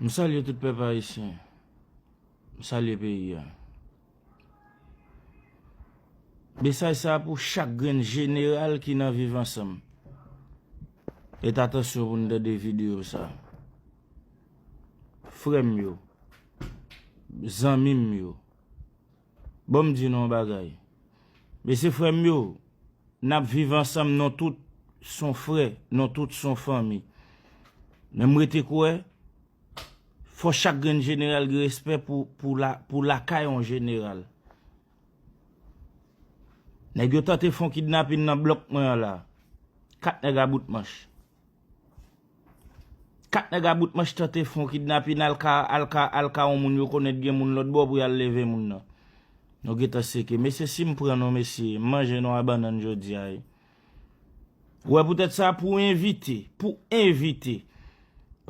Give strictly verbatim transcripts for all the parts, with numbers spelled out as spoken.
M salye tout pèp ayisyen. M salye peyi a. Mesaj sa pou chak grenn jeneral ki nan Viv Ansanm. Mete atansyon pou n tande videyo sa. Frè m yo, zanmi m yo, ban m di nou yon bagay. Mesye, frè m yo, n ap viv ansanm, nou tout s on frè, nou tout s on fanmi. Men m rete kwè, fò chak grenn jeneral gen respè pou, pou la, pou lakay yon jeneral. Nèg yo tante fè yon kidnapin nan blòk mwen an la. Kat nèg a bout manch. Kat nèg a bout manch tante fè yon kidnapin, al ka, al ka, al ka yon moun yo konèt gen moun lòt bò pou y al leve moun nan. Nou gentan seke. Mesye, si m pran nou, mesye, m manje nou a bannann jodi a, wi. Ou wè poutèt sa, pou envite, pou envite.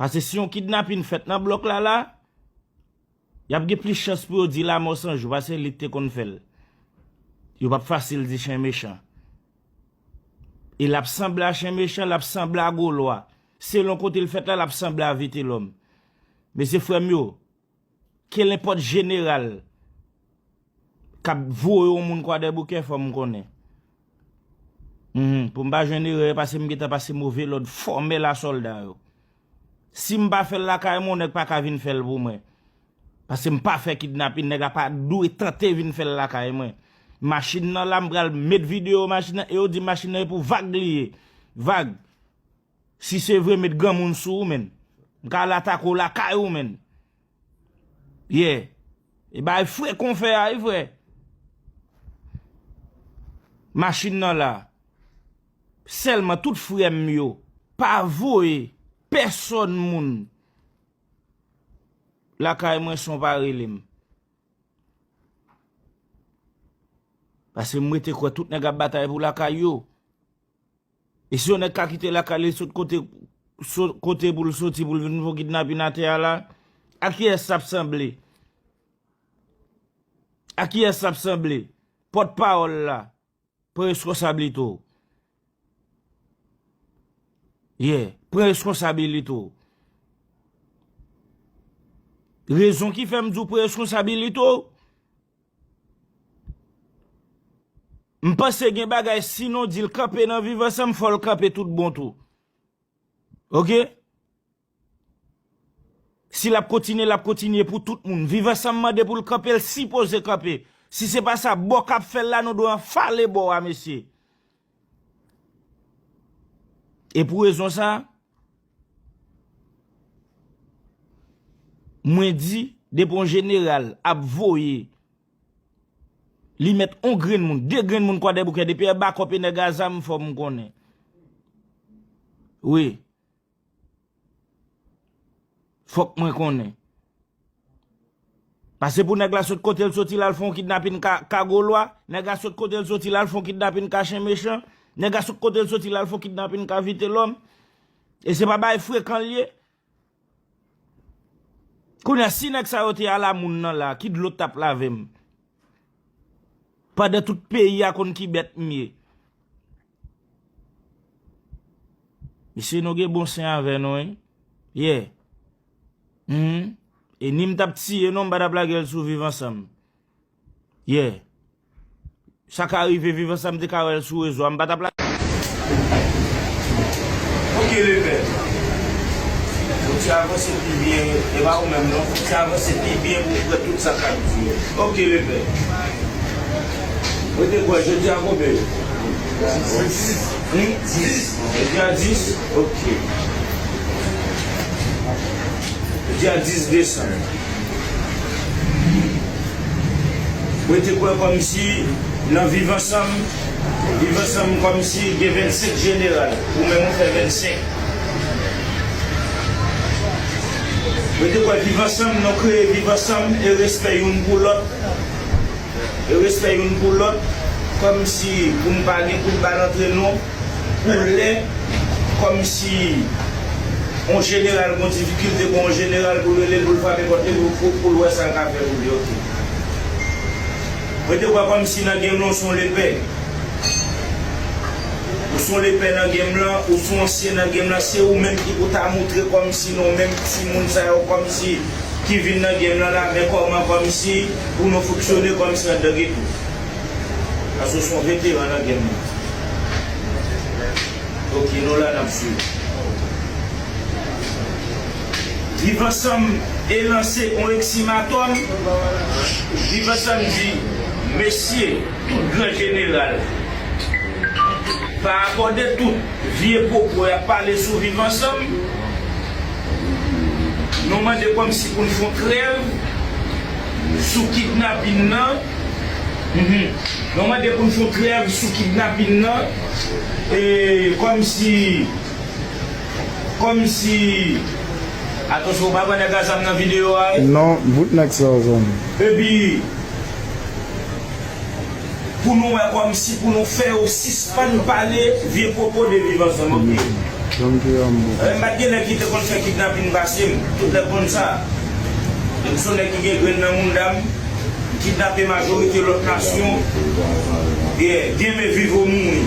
Paske si yon kidnapin fèt nan blòk la la, y ap gen plis chans pou yo di Lamò San Jou, paske li te konn fè l. Yo p ap fasil di chen mechan. E l ap sanble a chen mechan, l ap sanble a gwo lwa. Selon kote l fèt la, l ap sanble a Vitelòm. Mesye, frè m yo, kelenpòt jeneral k ap voye yon moun Kwadèboukè, fò m konnen. Mhm, pou m pa jwenn erè, paske m gentan pase move lòd fòmèl a sòlda yo. Si m pa fè l lakay mwen, yon nèg pa ka vin fè l pou mwen. Paske m pa fè kidnapin, nèg la pa dwe tante vin fè l lakay mwen. Machin nan la, m pral met videyo machin nan, e yo di machin nan e pou Vag li ye. Vag, si se vre, met granmoun sou ou, menn. M ka al atake w lakay ou, menn. Yeah. E bay fre konfè a, wi, frè. Machin nan la. Sèlman tout frè m yo, pa voye pèsòn moun lakay mwen san w pa rele m. Paske m rete kwè tout nèg ap batay pou lakay yo. E si yon nèg ka kite lakay li sot kote, sot kote pou l soti pou l vin fè yon kidnapin atè a la, a kiyès sa ap sanble? A kiyès sa ap sanble? Pòtpawòl la, pran reskonsablite w. Yeah, pran reskonsablite w. Rezon ki fè m di w pran reskonsablite w, m panse gen bagay, si nou di l kanpe nan Viv Ansanm, fò l kanpe tout bon tou. Oke? Si l ap kontinye, l ap kontinye pou tout moun. Viv Ansanm mande pou l kanpe, l sipoze kanpe. Si se pa sa, bò k ap fè l la, nou dwe anfale bò a, mesye. E pou rezon sa, mwen di, depi yon jeneral ap voye, li mèt yon grenn moun, de grenn moun Kwadèboukè, depi e bakòp e nèg a zam, fò m konnen. Wi. Fòk mwen konnen. Paske pou nèg la sot kote l soti la, l fè yon kidnapin ka, ka gwo lwa, nèg la sot kote l soti la, l fè yon kidnapin ka chen mechan, nèg la sot kote l soti la, l fè yon kidnapin ka Vitelòm. E se pa bagay frekan l ye. Kounye a, si nèg sa yo te ala moun nan la, ki dlo t ap lave m? Pandan tout peyi a konn ki bèt m ye. Mesye, nou gen bon sen avè nou, wi. Yeah. Mhm. E ni m t ap tiye non, m pa t ap lage l sou Viv Ansanm. Yeah. Sa ka rive, Viv Ansanm te ka wè l sou rezo a, m pa t ap la. Ok, lepè. Fò ti avanse pi byen, e pa ou menm non. Fò ti avanse pi byen pou w wè tout sa k ap di yo. Ok, lepè. Mwen te kwè, jodi a konbyen? Hmm? Jodi a dis? Ok. Jodi a dis desanm. Mwen te kwè kòmsi nan Viv Ansanm, Viv Ansanm kòmsi gen vennsenk jeneral, ou menm ou fè vennsenk. Mwen te kwè Viv Ansanm, nou kreye Viv Ansanm e respè youn pou lòt, e respè youn pou lòt, kòmsi pou n pa gen kout bal antre nou, pou lè, kòmsi yon jeneral gon difikilte, gon jeneral pou l rele l, pou l frape pòt li, pou, pou, pou l wè sa l ka fè pou li, ok. Mwen te kwè kòmsi nan gen nou s on lepè. Ou se yon lepè nan game lan, ou se yon ansyen nan game lan, se ou menm ki pou ta moutre kòmsi non menm timoun sa yo kòmsi ki vin nan game lan la, men kòman kòmsi pou nou fonksyone kòmsi anndan geto. Paske ou se yon veteran nan game lan. Ok, nou la n ap swiv. Viv Ansanm e lanse yon eksimatòm. Viv Ansanm di, mesye, tout gran jeneral, pa rapò de tout vye pwopo y ap pale sou Viv Ansanm, nou mande kòmsi pou n fè yon trèv sou kidnapin nan. Mhm. Nou mande pou n fè yon trèv sou kidnapin nan. E kòmsi, kòmsi, atansyon, ou pa wè nèg a zam nan videyo a, wi? Non, bout nèg sa yo, zanmi. Epi, pou nou wè kòmsi pou nou fè yo sispann pale vye pwopo de Viv Ansanm, ok? Janm te an bon. Eh, m pa t gen nèg ki te konn fè kidnapin pase m, tout nèg konn sa. M se yon nèg ki gen grenn nan mounda m, m kidnape majorite lòt nasyon. Yeah, game viv ou mouri.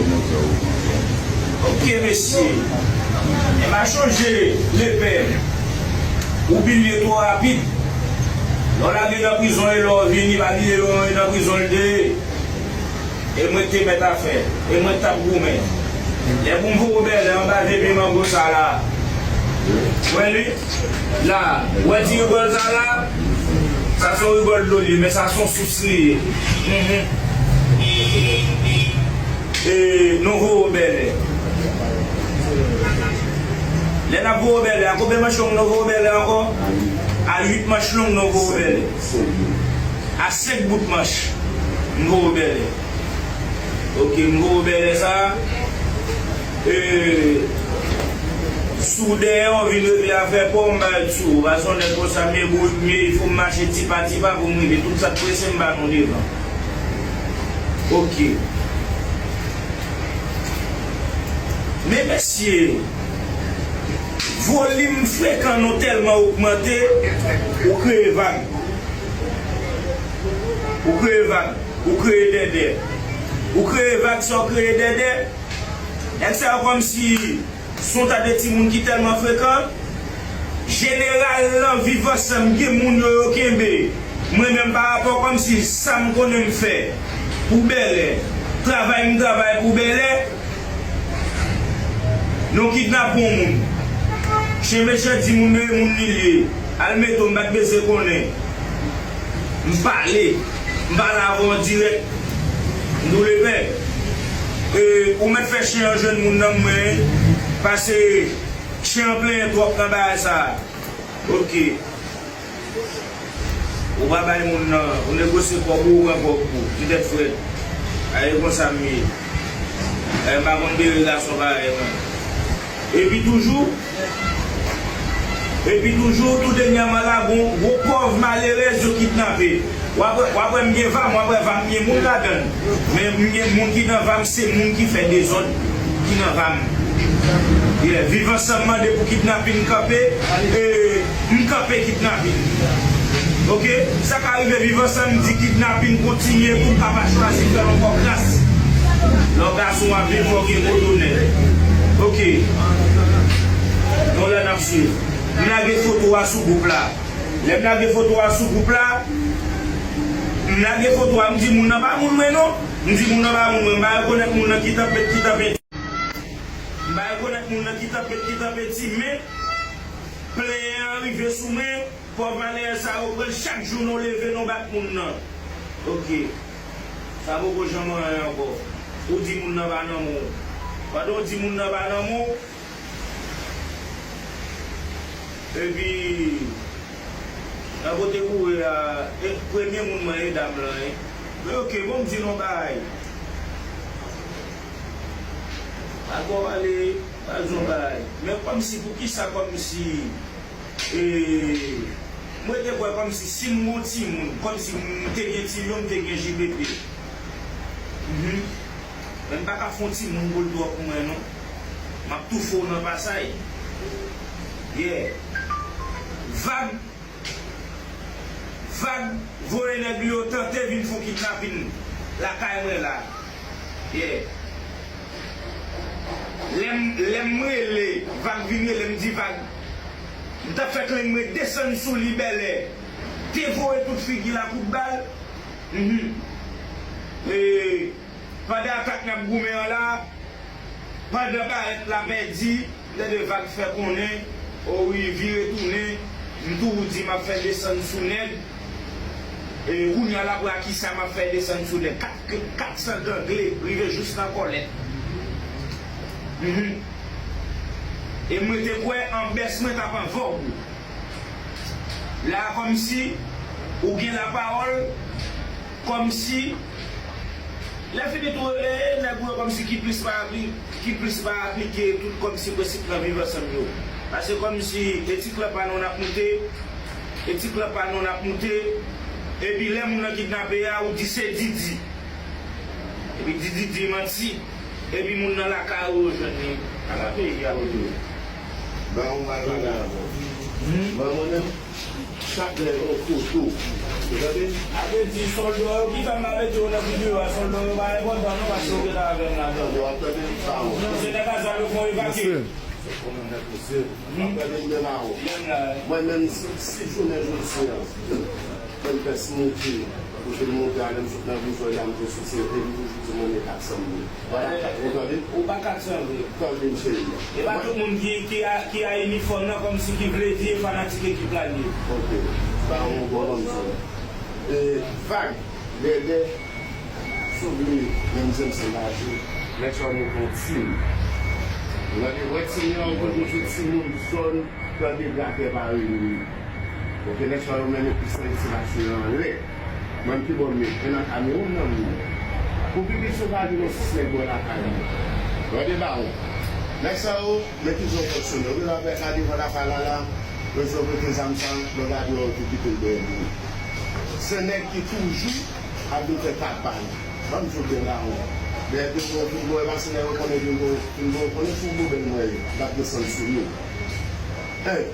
Ok, mesye. E m a chonje lepè. Ou bliye twò rapid. Lè w lage nan prizon e lè w vini, pa bliye lè w nan prizon l te ye. E mwen k te mèt afè. E mwen k t ap goumen. Lè pou m voye w bèlè anba vye pye mango sa la. Wè li? La. Wè ti rigòl sa la? Sa se yon rigòl dlo li ye, men sa se yon sous li ye. Mhm. E nou voye w bèlè. Lè n ap voye w bèlè, a konbyen manch long nou voye w bèlè ankò? A uit manch long nou voye w bèlè. A senk bout manch, m voye w bèlè. Ok, m voye w bèlè sa. E, si w dèyè w vin regle afè pa w, m ba l sou ou. Paske yon nèg konsa, m ye, m ye, il faut m mache tipa tipa pou m rive. Tout sa k prese, m ba nou devan. Ok. Men mesye, volim frekan nou tèlman ogmante, ou kreye vag. Ou kreye vag. Ou kreye dèdè. Ou kreye vag, sa w kreye dèdè. Nèg sa yo kòmsi se yon ta de timoun ki tèlman frekan. Jeneral lan, Viv Ansanm, gen moun yo, yo kenbe. Mwen menm, pa rapò kòmsi sa m konnen m fè pou bèlè, travay m travay pou bèlè, nou kidnape yon moun. Chen mechan di moun yo e moun li l ye. Al mete w, m pa t bezwen konnen. M pale. M pale avè w an dirèk. M di w lepè. E, ou mèt fè chen an jwenn moun nan mwen. Pase chen an plenyen twòp nan bagay sa a. Ok. Ou pa bay moun nan, ou negosye kòb ou, ou pran kòb ou. Ti tèt frèt. A, e konsa m ye. E, m pa konn bere gason parèy mwen. Epi toujou, epi toujou, tou dènyèman la, gon gwo pòv malerèz yo kidnape. W ap wè, w ap wè m gen vam, w ap wè vam gen moun ladan l. Men m gen moun ki nan vam, se moun ki fè dezòd ki nan vam. Yeah, Viv Ansanm mande pou kidnapin kanpe, e, m kanpe kidnapin. Ok? Sa ka rive Viv Ansanm di kidnapin kontinye pou m ka pa chwazi fè l ankò kras. Lè w gason w ap viv, fò w gen gwo tonè. Ok. Bon, lè n ap swiv. M lage foto a sou gwoup la. Lè m lage foto a sou gwoup la, m lage foto a, m di moun nan pa moun mwen non. M di moun nan pa moun mwen. M pa rekonèt moun nan ki tanpet, ki tanpeti. M pa rekonèt moun nan ki tanpet, ki tanpeti, men plenyen an rive sou mwen. Pòv malerèz sa yo pran l chak jou nou leve nou bat moun nan. Ok. Sa poko janm anyen ankò. Ou di moun nan pa nan men w. Pandan w di moun nan pa nan men w, epi nan kote kouri a, e, premye moun mwen e dam lan, e. Men ok, bon, m di nou yon bagay. Ankò pale, pral di yon bagay. Men kòmsi, poukisa kòmsi E, mwen te kwè kòmsi si m gon timoun, kòmsi m te gen timoun, m te gen J P P. Mhm. Men m pa ka fè yon timoun pou l twòp mwen non. M ap toufe w nan pasay. Yeah. Vag. Vag voye nèg li yo tante vin fè yon kidnapin lakay mwen la. Yeah. Lè m, lè m rele, Vag vin rele m, di Vag, m t ap fè klenn mwen desann sou li bèlè, te voye tout figi l a kout bal. Mhm. E, pandan atak n ap goumen an la, pandan barèt la pèdi, lè de Vag fè konnen, o wi, vire tounen, m toujou di m ap fè desann sou nèg. E kounye a la, pou akisa m ap fè desann sou nèg. Kat, kat san gangle, rive jous nan kòlèt. Mhm. E mwen te kwè an bès mwen t ap anvan w. La, kòmsi ou gen lapawòl, kòmsi lè fini tou, e, e, nèg ou yo kòmsi ki plis pa apli-, ki plis pa aplike tout kòmsi prensip nan viv ansanm yo. Paske kòmsi etik lan pa nou n ap moute, etik lan pa nou n ap moute, epi lè moun nan kidnape a, ou di se Didi. Epi Didi di manti. Epi moun nan lakay ou yo jwenn li. Ala peyi a, Bondye. Ban yon mal bagay avè w. Hmm? Ban mwen menm, chak lè yon foto. Ou tande? A vle di, sòlda yo ki fè m pa mete yo nan videyo a, sòlda yo pa enpòtan non, paske yo gentan avè m ladan. Yo ap tande pa w. Non, se nèg a zam yo fè w evakye. Mesye. Kòmandan, mesye. Hmm? W ap tande m menm avè w. Menm la. Mwen menm, si, si jounen jodi a, M P S monte, kote m monte a, lè m sot nan Vizwè la, m te soti, epi toujou di mwen e kat san mil. Ou pa kat, ou tande? Ou pa kat san mil. Tande m, cheri. E pa tout moun ki, ki a, ki a inifòm nan, kòmsi ki vle di e fanatik ekip la li ye. Ok. Sa yon bon kòmsi. E, Vag, Dèdè, Souble, menm jan m se lage, nèg sa yo monte yon tim. Ou tande? Wè tim nan, ou konn toujou timoun zòn, tande, gratè pa rele. Ok, nèg sa yo mennen plis nan isi mache anlè. Mwen ki bò m ye, e nan Kamewoun nan m ye. Pou pi piti yo pa vin yon sis nèg bò lakay mwen. Tande bawon. Nèg sa yo, men kijan yo fonksyone. Yo genlè ap gade devan lakay la la, yo di yo prete zam sa, lè w gade yo, yo te kite l dèyè li. Se nèg ki toujou ap vin fè kabay. Ban m di w byen bawon. Dèyè devan yo fin bò, e pa se lè yo konnen devan yo fin bò, yo konnen se yon bobèl mwen ye, l ap desann sou yo. Hey!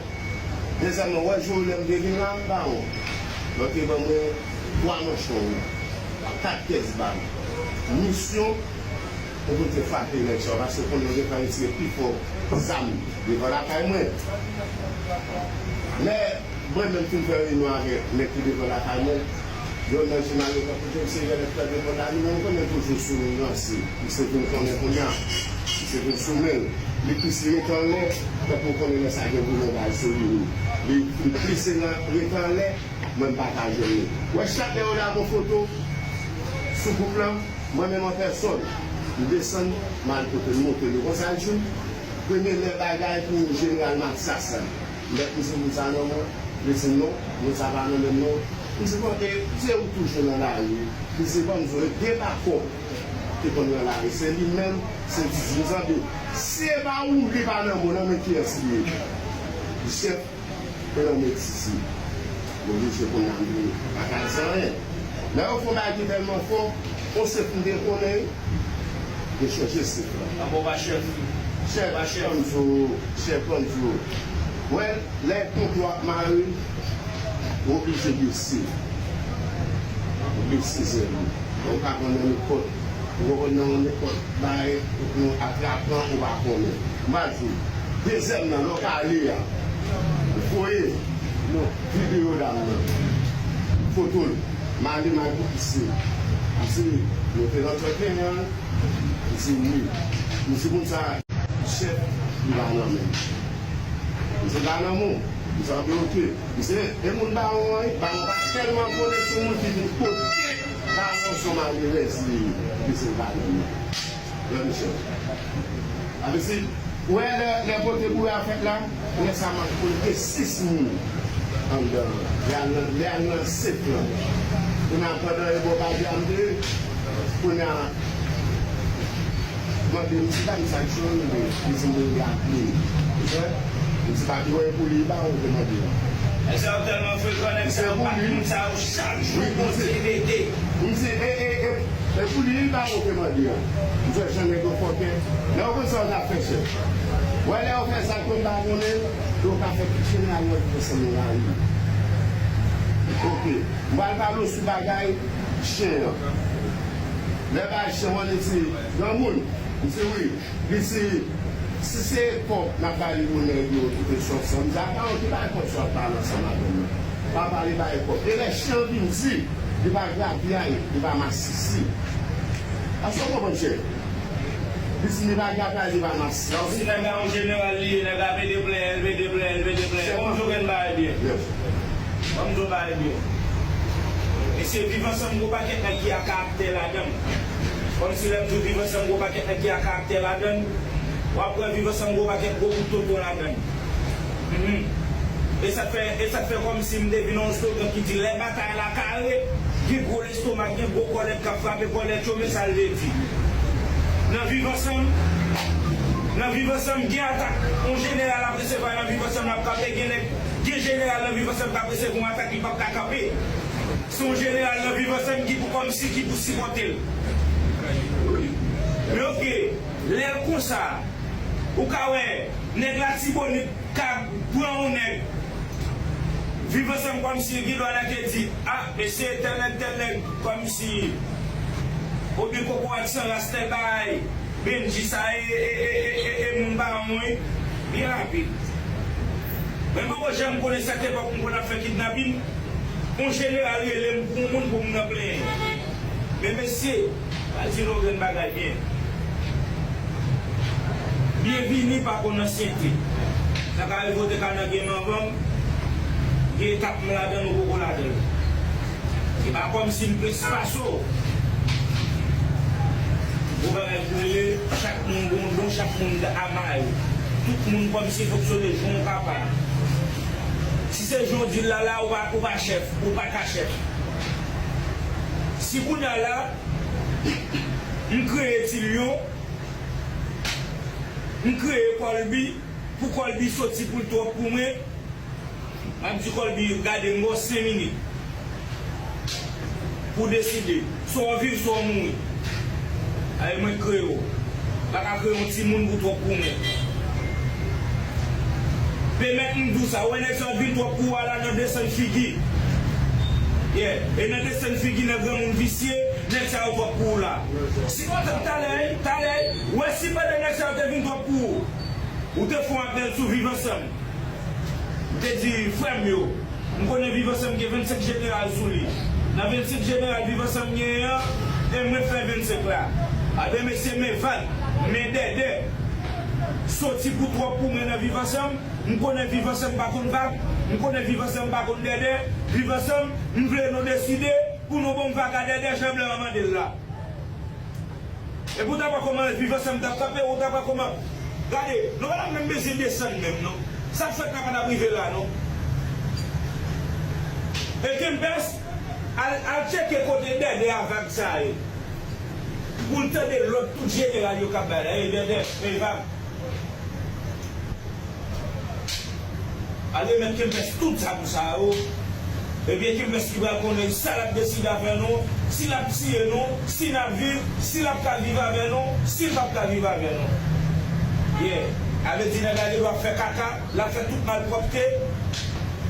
Dezyèmman, wè jou lè m te vin la, bawon, yo te ban mwen twa manchon, kat kès bal. Misyon, pou m te frape nèg sa yo, paske konnen yo gentan retire pifò zam devan lakay mwen. Lè mwen menm fin fè reyinyon avèk nèg ki devan lakay mwen, yonn nan jounalis yo t ap koute m, se yonn nèg ki devan la, li menm konnen toujou sou ranse. Misye vin konnen kounye a. Misye vin sou men l. Li plis li rete anlè, tankou konnen lè sa gen goumen bal se li. Li vin plis nan rete anlè, mwen m pa ka jwenn li. Wè chak lè yo lage yon foto sou gwoup lan, mwen menm an pèsòn, m desann, m al kote l, m montre li konsa l di m. Premye lè bagay pou jeneral Maksas la. M di, "Misye, moun sa nan men w?" Li di, "Non, moun sa pa nan men m non." M di, "Bon, e se ou toujou nan lari?" Li di, "Bon, m di w, e de bakòp ki konn nan lari, se li menm, se Didi." M di, "Tande, si e pa ou, li pa nan men w, nan men kiyès li ye?" Li di, "Chèf, e nan men Didi." Mwen oblije konn nan men li, pa ka di anyen. Lè yo fè yon bagay ki tèlman fò, yon sèf m te konnen, yo chanje sèf la. Anbo pa chèf. Chèf, pa chèf. Kòm di w, chèf, kòm di w. Wè, lè konplo ap mare, ou oblije bese. Ou bese zèl ou. Ou ka pran nan nenpòt, ou ka pran nan nenpòt bagay, ou atrapan, ou pa konnen. M pa di w. Dezyèm nan, lè w pale a, ou voye videyo dam nan, foto l, m ale m al pou pise. M di, "Nou te nan trannteyen an?" Li di, "Wi." M di, "Moun sa, chèf, li pa nan men m." Li di, "Li pa nan men w?" M di, "Anben, oke." M di, "E moun bawon an, wi, bawon pa tèlman konnen se moun ki vin kote bawon se yon malerèz li ye." Li di, "Li pa nan men m." Lè misye. Sa vle di, ou wè lè, lè pote boure a fèt la, lè sa m ap konn gen sis moun anndan an. Lè al nan, lè al nan sèf lan. Kounye a pandan e bò bagay a m te ye, kounye a mande m ti dam sa k jwenn li, li di m li aple m. Ou wè? M di pa t wè pou li, ba ou te mande a. Nèg sa yo tèlman frekan, nèg sa yo bat moun sa yo chak jou, Bondye rete. M di, e, e, e, e pou li, li pa monte mande an. M di w jan nèg yo fòkè. Lè yo konn sa yo t ap fè chèf. Wè lè yo fè zak yo m pa konnen, yo ka fè tout jeneral yo vin ansanm nan lari. Oke. M pral pale w sou bagay chen an. Lè bagay chen an, li di, granmoun, m di wi. Li di, Si se kòb n ap pale pou nèg yo ki te sòt sòt, m di a pa yo ki bay kòb sou ap pale ansanm avè m nan. Pa pale bay kòb. E lè chen an vin di, li pa gravyay, li pa masisi. Èske w konprann, chè? Li di li pa gravyay, li pa masisi. Donk, si nèg la yon jeneral li ye, nèg la pede plen, pede plen, pede plen. Kòm si w gen bagay byen. Yes. Ban m di w bagay byen. Mesye, Viv Ansanm gen yon pakèt nèg ki a karaktè ladan l. Kòmsi lè m di w Viv Ansanm gen yon pakèt nèg ki a karaktè ladan l, w ap wè Viv Ansanm gen yon pakèt gwo bout tonton ladan l. Mhm. E sa k fè, e sa k fè kòmsi m te vin yon slogan ki di lè batay la kare, gen gwo lestomak, gen gwo kòlèt k ap frape kòlèt yo, men sa l vle di. Nan Viv Ansanm, nan Viv Ansanm, gen atak yon jeneral ap resevwa nan Viv Ansanm l ap frape, gen nèg, gen jeneral nan Viv Ansanm k ap resevwa yon atak li p ap ka kanpe. Se yon jeneral nan Viv Ansanm ki pou kòmsi ki pou sipòte l. Men oke, lè l konsa, ou ka wè nèg Latibonit ka pran yon nèg Viv Ansanm kòmsi gen dwa nèg te di, a, mesye, tèl nèg, tèl nèg, kòmsi, oubyen kokorat san ras tèl bagay. Bendji sa e, e, e, e, e, e moun pa yon wi. Byen rapid. Men m poko janm konnen sèt epòk m konn ap fè kidnapin. Yon jeneral rele m pou yon moun pou m nan plenyen. Men mesye, pa di nou grenn bagay byen. Byenvini pa konn ansyente. Sa ka rive w te ka nan game anvan m, gen etap m ladan l ou poko ladan l. Se pa kòmsi m plis pase w. Gon bagay ki rele chak moun gon don, chak moun a may. Tout moun kòmsi fonksyone jan w kapab. Si se jan w di l la, la, ou pa, ou pa chèf, ou pa ka chèf. Si kounye a la, m kreye Ti Lyon, m kreye Kòlbi, pou Kòlbi soti pou l twòp pou mwen, m ap di Kòlbi, gade, m ba w senk minit pou w deside. Swa w viv, swa w mouri. Aye, mwen kreye w. M pa ka kreye yon timoun pou twòp pou mwen. Pèmèt m di w sa, ou wè nèg sa yo vin twòp pou ou a la nan desann figi. Yeah. E nan desann figi nan granmoun visye, nèg sa yo twòp pou ou la. Si w ap talè, talè, ou wè si pandan nèg sa yo te vin twòp pou ou, ou te fè yon apèl sou Viv Ansanm. Ou te di, frè m yo, m konnen Viv Ansanm gen vennsenk jeneral sou li. Nan vennsenk jeneral Viv Ansanm genyen an, e mwen fè vennsenk la. Aben mesye, men vag, men dèdè. Soti pou twòp pou mwen nan Viv Ansanm. M konnen Viv Ansanm pa konn vag. M konnen Viv Ansanm pa konn dèdè. Viv Ansanm, m vle nou deside pou nou ban m vag a dèdè jan blan an mande l la. Epi w t ap wè kòman Viv Ansanm t ap kanpe, ou t ap wè kòman. Gade, nou pa t ap menm bezwen desann menm, non. Sa k fèt la pa t ap rive la, non. E Kempès, al, al tcheke kote dèdè a vag sa a ye. Pou l tande lòd tout jeneral yo k ap bay la, e dèdè, e vag. Al remèt Kempès tout zam sa yo. Ebyen, Kempès ki pral konnen sa l ap deside avè nou, si l ap tiye nou, si n ap viv, si l ap ka viv avè nou, si l p ap ka viv avè nou. Yeah. A vle di nèg la gen dwa fè kaka, l ap fè tout malpwòpte.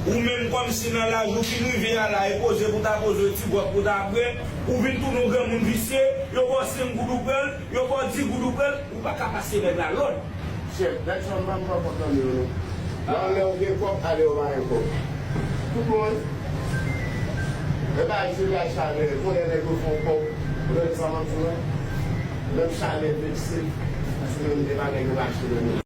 Ou menm kòmsi nan laj ou fin rive a la, e poze pou ta poze, ti gwòg pou ta bwè, ou vin tounen yon granmoun visye, yo ba w senk goud ou pran l, yo ba w di goud ou pran l, ou pa ka pase nèg la lòd. Chèf, nèg sa yo pa, m pa kontan yo non. Nan lè yo gen kòb, ale yo pa gen kòb. Tout moun. E pa di la chalè, konnen nèg yo fè yon kòb, ou tande sa m ap di w la? Menm chalè vekse, paske menm e pa nèg yo pa achte menm.